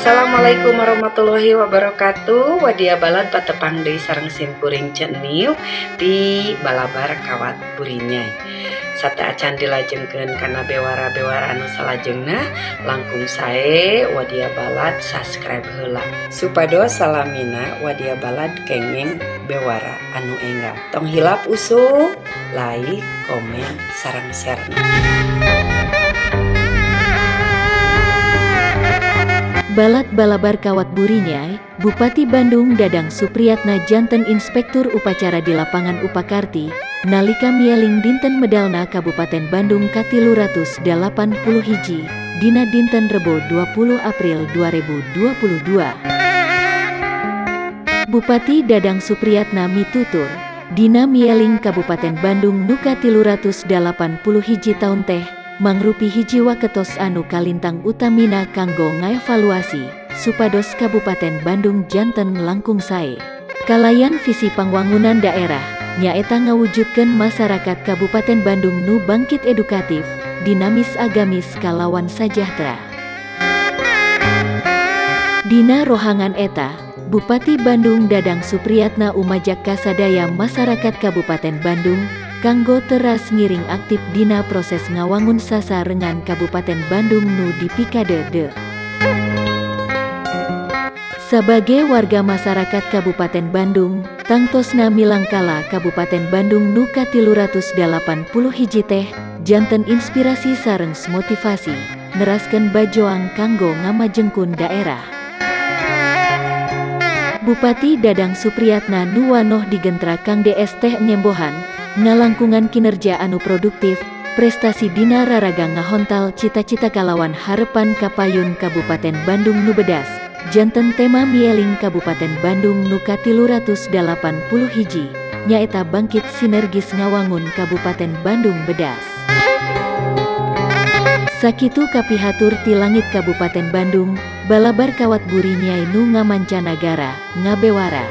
Assalamualaikum warahmatullahi wabarakatuh. Wadia Balad, patepang deui sareng simkuring Ceniw di Balabar Kawat Burinyai. Sateuacan dilajengkeun kana bewara-bewara anu salajengna, langkung sae Wadia Balad subscribe heula supados salamina Wadia Balad kengeng bewara anu enggal. Tong hilap usup like, komen, sareng share. Balad Balabar Kawat Burinyai, Bupati Bandung Dadang Supriyatna janten inspektur upacara di lapangan Upakarti, nalika mieling dinten medalna Kabupaten Bandung ka-381, dina dinten Rebo 20 April 2022. Bupati Dadang Supriyatna mitutur, dina mieling Kabupaten Bandung nu ka-381 taun teh, mangrupi hiji waketos anu kalintang utamina kanggo ngaevaluasi, supados Kabupaten Bandung janten langkung sae. Kalayan visi pangwangunan daerah, nyaeta ngawujudkeun masyarakat Kabupaten Bandung nu bangkit edukatif, dinamis agamis kalawan sajahtra. Dina rohangan eta, Bupati Bandung Dadang Supriyatna umajak kasadaya masyarakat Kabupaten Bandung, kanggo teras ngiring aktif dina proses ngawangun sasarengan Kabupaten Bandung nu dipikadede. Sabagai warga masyarakat Kabupaten Bandung, tangtosna milangkala Kabupaten Bandung nu ka-381 teh, janten inspirasi sareng motivasi, neraskeun bajoang kanggo ngamajengkeun daerah. Bupati Dadang Supriyatna nu wanoh digentra Kang DS teh ngembohan, ngalangkungan kinerja anu produktif, prestasi dina raraga ngahontal cita-cita kalawan harepan kapayun Kabupaten Bandung nu bedas, janten tema mieling Kabupaten Bandung nu ka-381, nyaeta bangkit sinergis ngawangun Kabupaten Bandung bedas. Sakitu kapihatur ti langit Kabupaten Bandung, Balabar Kawat Burinyai nu ngamancanagara, ngabewara.